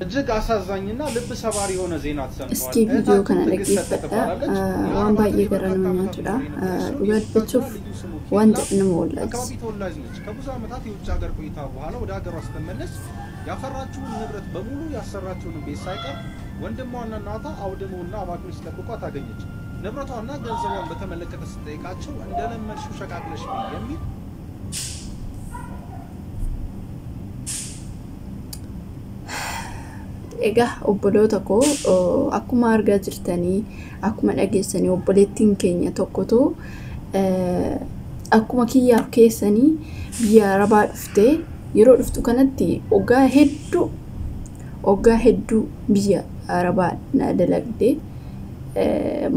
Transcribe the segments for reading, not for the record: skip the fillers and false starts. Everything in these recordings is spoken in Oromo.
እጅግ አሳዛኝና ልብ ሰባሪ የሆነ ዜና ተሰምቷል። Iski viidiyoo እህታችን kana ትዕግስት ሰጠ dhaggeeffadha. ትባላለች። Waan የአረብ ሀገር baay'ee gara የበርካታ nama ዓመታት nyaatudha. ኑሮ የነበረች ሲሆን Dhugaa የሱዳንና dubbachuuf ልዩ ስሙ waan ኬላ jedhu nama wallaalchisa. አካባቢ ተወላጅ ነች። ከብዙ ዓመታት የውጭ ሀገር ቆይታ በኋላ ወደ ሀገሯ ስትመለስ ያፈራችውን ንብረት በሙሉ ያሰራችውን ቤት ሳይቀር ወንድሟና እናቷ አውድመውና አባክነው ሲጠብቋት አገኘች። ንብረቷና ገንዘቧን በተመለከተ ስትጠይቃቸው እንደለመድሽው ሸቃቅለሽ ብይ የሚል Egaa obboloota koo akkuma argaa jirtanii akkuma dhageessanii obboleettiin keenya tokkotu akkuma kiyyaaf keessanii biyya arabaa dhuftee yeroo dhuftu kanatti waggaa hedduu biyya arabaa na dalagdee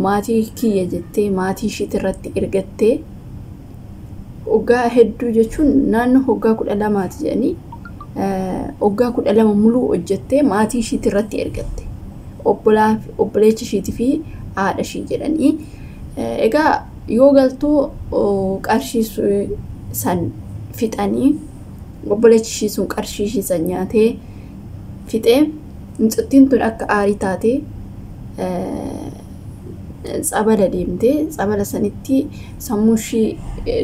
maatii kiyya jettee maatii ishiit irratti ergattee waggaa hedduu jechuun naannoo waggaa 12ti jedhanii waggaa 12 muluu hojjettee maatii ishiit irratti ergatte. Obboleecha ishiitii fi haadha ishii jedhanii. Egaa yoo galtuu qarshii san fixanii obboleechi ishii sun qarshii ishii san nyaatee fixee mucattiin tun akka aarii taatee tsabala deemtee tsabala sanitti sammuu ishii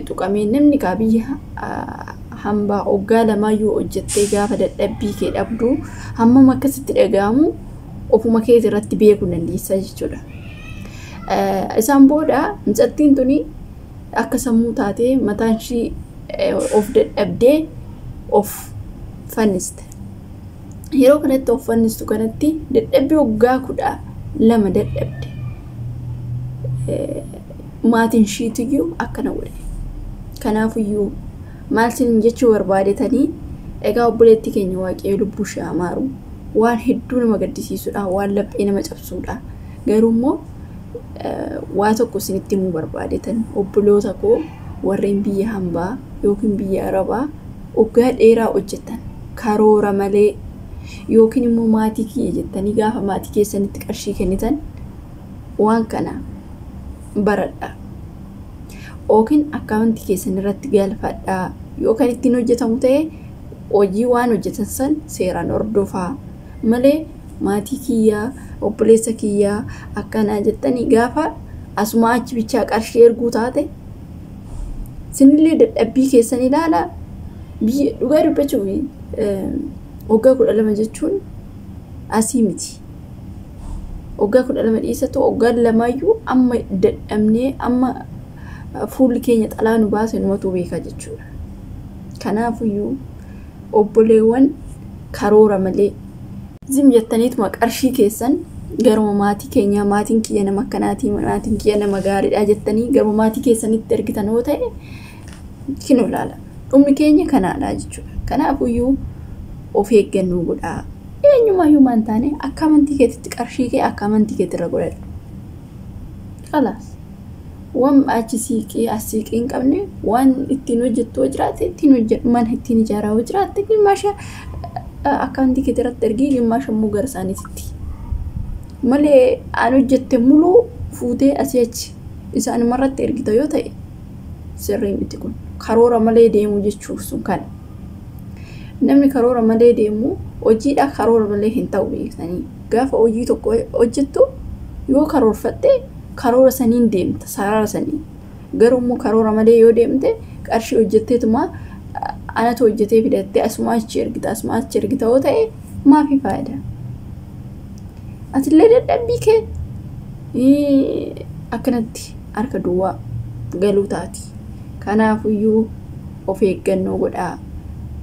tuqamee namni kaa biyya hambaa waggaa lamaayyuu hojjettee gaafa dadhabbii kee dhabdu hammam akkasitti dhaga'amu ofuma keetii irratti beekuu dandeessa jechuudha. Isaan booda mucattiin tuni akka sammuu taatee mataan ishii of dadhabdee of fanniste. Yeroo kanatti of fannistu kanatti dadhabbii waggaa 12 dadhabde. Maatiin ishiitiyyuu akkana godhe. Kanaafiyyuu maal isin jechuu barbaadetanii egaa obboleettii keenya waaqayyo lubbuu ishee haa maaru. Waan hedduu nama gaddisiisudha. Waan laphee nama cabsuudha. Garuu immoo waa tokko isinitti himuu barbaadetan obboloota koo warreen biyya hambaa yookiin biyya arabaa waggaa dheeraa hojjetan karoora malee yookiin immoo maatii kiyya jettanii gaafa maatii keessanitti qarshii kennitan waan kana baradha. Yookiin akkaawuntii keessan irratti galfadhaa. Yookaan ittiin hojjetamu ta'e hojii waan hojjetan san seeraan hordofaa malee maatii kiyyaa obboleessa kiyyaa akkanaa jettanii gaafa asuma achi bichaa qarshii erguu taate sinillee dadhabbii keessan ilaalaa. Biyya dhugaa dubbachuuf waggaa 12 jechuun asii miti. Waggaa 12 dhiisatu waggaa lamaayyuu amma dadhabnee amma fuulli keenya xalaa nu baase numatu beeka jechuudha. Kanaafiyyuu obboleewwan karoora malee zim jettaniituma qarshii keessan garuma maatii keenyaa maatiin kiyya nama akkanaatii maatiin kiyya nama gaariidha jettanii garuma maatii keessanitti ergitan yoo ta'e kinoo ilaala. Dhumni keenya kanaadha jechuudha. Kanaafiyyuu of eeggannoo godhaa. Eenyumaayyuu maan taane akka amantii keetitti qarshii kee akka amantii keetirra godhadhu. Khalaas. Waan achi siiqee as siiqee hin qabne waan ittiin hojjettu yoo jiraate ittiin hojjedhu mana ittiin ijaaraa yoo jiraatte gimmaasha akkaawuntii keetii irratti ergii gimmaasha immoo gara isaaniitti. Malee an hojjette muluu fuutee asii achi isaanuma irratti ergita yoo ta'e sirrii miti kun. Karoora malee deemuu jechuuf sun kana. Namni karoora malee deemu hojiidha karoora malee hin ta'u beektanii. Gaafa hojii tokko hojjettu yoo karoorfatte karoora saniin deemta sarara saniin. Garuu immoo karoora malee yoo deemte qarshii hojjetteetuma anatu hojjetee fidattee asuma achi ergita asuma achi ergita yoo ta'e maafi faayidaa? Atillee dadhabbii kee akkanatti harka duwwaa galuu taati. Kanaafiyyuu of eeggannoo godhaa.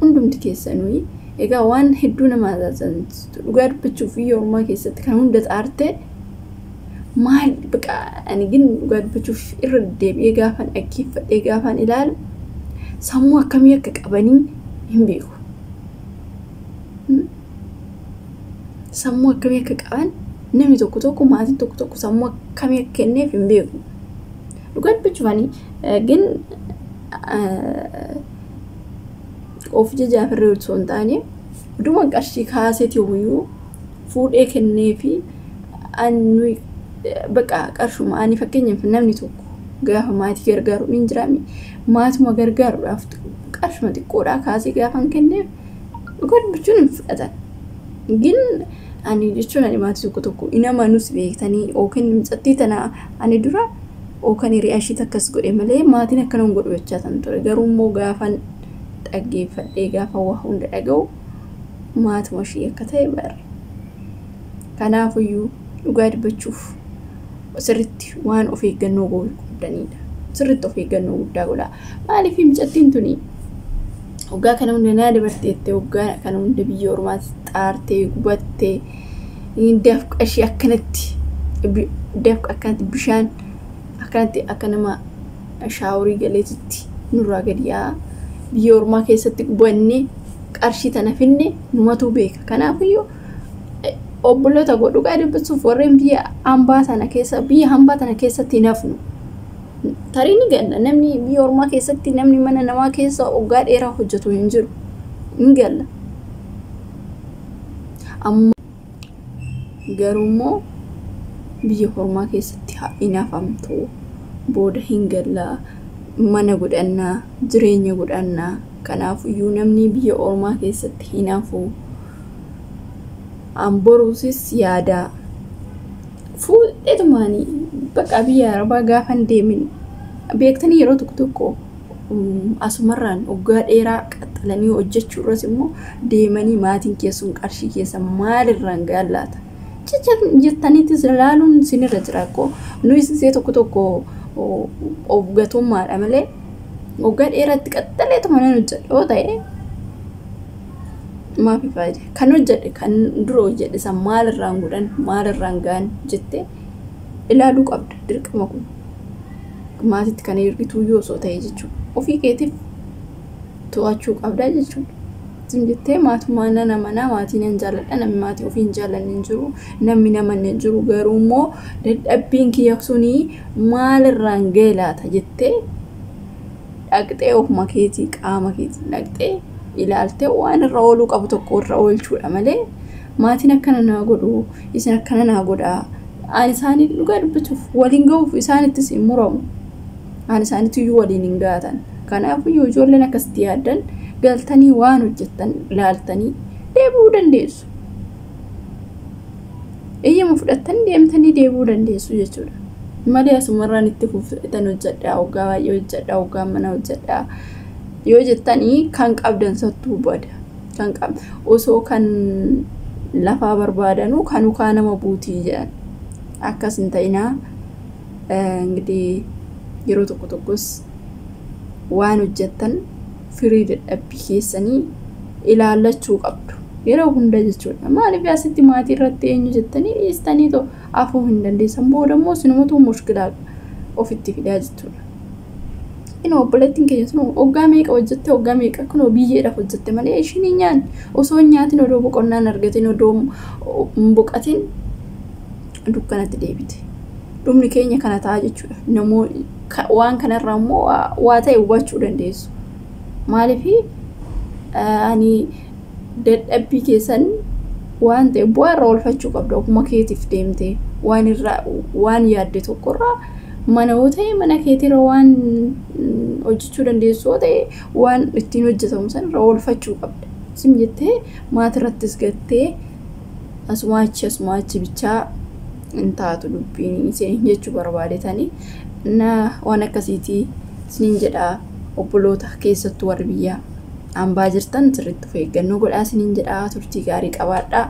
Hundumti keessanuu egaa waan hedduu nama ajaa'ibsiisu dhugaa dubbachuuf biyya ormaa keessatti kan hunda xaarte maal baqa ani gin dhugaa dubbachuuf irra deddeebi'ee gaafan dhaggeeffadhee gaafan ilaalu sammuu akkamii akka qabanii hin beeku. Sammuu akkamii akka qaban namni tokko tokko maatiin tokko tokko sammuu akkamii akka kenneef hin beeku. Dhugaa dubbachuuf ani gin of jajaaf irra osoo hin taane dhuma qarshii kaaseeti yoomiyyuu fuudhee kennee fi ani baqa qarshuma ani fakkeenyaaf namni tokko gaafa maatii gargaaru ni jiraami maatuma gargaaruudhaaf qarshuma xiqqoodhaa kaasee gaafa hin kenneef dhugaa dubbachuun hin fudhatan. Gin ani jechuun ani maatii tokko tokko hin amanus beektanii yookiin mucattii tana ani dura yookaan hiriyaa ishiitu akkas godhe malee maatiin akkana hin godhu jechaa tan ture. Garuu immoo gaafan dhaggeeffadhee gaafa waa hunda dhaga'u maatuma ishii akka ta'e bare. Kanaafiyyuu dhugaa dubbachuuf sirriitti waan of eeggannoo gochuu qabdanidha. Sirriitti of eeggannoo guddaa godhaa. Maaliif mucattiin tuni waggaa kana hunda naa dabarteettee waggaa kana hunda biyya ormaatti xaartee gubattee dafqa ishee akkanatti dafqa akkanatti bishaan akkanatti akka nama shaaworii galeetitti nurraa gadi yaa'a. Biyya ormaa keessatti gubannee qarshii tana finne numatu beeka. Kanaafiyyuu obboloota koo dhugaa dubbachuuf warreen biyya hambaa sana keessa biyya hambaa tana keessatti hin hafnu. Tarii ni galla namni biyya ormaa keessatti namni mana namaa keessa waggaa dheeraa hojjetu hin jiru. Ni galla. Amma garuu immoo biyya ormaa keessatti hin hafamtu. Booda hin gallaa mana godhannaa jireenya godhannaa. Kanaafiyyuu namni biyya ormaa keessatti hin hafu. An boruusis yaadaa fuudheetumaanii bakka biyya arabaa gaafa hin deemin beektanii yeroo tokko tokko asumarraan waggaa dheeraa qaxxalanii hojjechuu irras immoo deemanii maatiin keessuun qarshii keessa maalirraan gallaata jettaniitis ilaaluun sinirra jira. Akkoo nuyis gisee tokko tokko of gatummaadha malee waggaa dheeraatti qaxxaleetuma nan hojjedha yoo ta'e maafi faayida kan hojjedhe kan dura hojjedhe san maalirraan godhan maalirraan ga'an jettee ilaaluu qabda. Dirqama kun maatitti kan ergituu yoo osoo ta'e jechuudha. Ofii keetiif to'achuu qabda jechuudha. Isin jettee maatummaa nan amanaa, maatii nan jaalladha, namni maatii ofii hin jaallanne hin jiru, namni namanne hin jiru. Garuu immoo dadhabbiin kiyya sunii maalirraan ga'e laata jettee dhaqxee ofuma keetii qaama keetiin dhaqxee ilaaltee waan irra ooluu qabu tokko irra oolchuudha malee maatiin akkana naa godhu, isin akkana naa godhaa, ani isaanii dhugaa dubbachuuf waliin ga'uuf isaanittis hin muramu, ani isaanitti iyyuu waliin hin gaatan. Kanaafuu ijoolleen akkasitti yaaddan galtanii waan hojjettan ilaaltanii deebi'uu dandeessu. Iyyama fudhattanii deemtanii deebi'uu dandeessu jechuudha. Malee asumarraan itti fuftan hojjedhaa, waggaa baay'ee hojjedhaa, waggaa mana hojjedhaa yoo jettanii kan qabdan sattuu bada. Kan qab osoo kan lafaa barbaadanuu kan ukaa nama buutii jedhan. Akkas hin ta'inaa. Ingidihi yeroo tokko tokkos waan hojjettan firii dadhabbii keessanii ilaallachuu qabdu. Yeroo hunda jechuudha. Maaliif asitti maatii irratti eenyu jettanii dhiistanii too afuu hin dandeessan, booda immoo sinumatu mushkilaa ofitti fidaa jechuudha. Inni obboleettiin keenya sun waggaa meeqa hojjette, waggaa meeqa kunoo biyyeedhaaf hojjette malee ishiin hin nyaanne, osoo hin nyaatin, odoo boqonnaan argatin, odoo hin boqatin dukkanatti deebite. Dhumni keenya kana ta'a jechuudha. Namoo waan kanarraa immoo waa ta'e hubachuu dandeessu. Maaliif ani dadhabbii keessan waan ta'e bu'aa irra oolfachuu qabda. Ofuma keetiif deemtee waan irraa waan yaadde tokkorraa mana yoo ta'e mana keetiirra waan hojjechuu dandeessu yoo ta'e waan ittiin hojjetamu sana irra oolfachuu qabda. Sim jettee maatirrattis gattee asumaa achi asumaa achi bichaa hin taatu dubbiin isin jechuu barbaadetanii na waan akkasiitii isiniin jedhaa. Obboloota, keessattuu warri biyyaa hambaa jirtan sirriitti of eeggannoo godhaa isiniin jedhaa. Turtii gaarii qabaadhaa.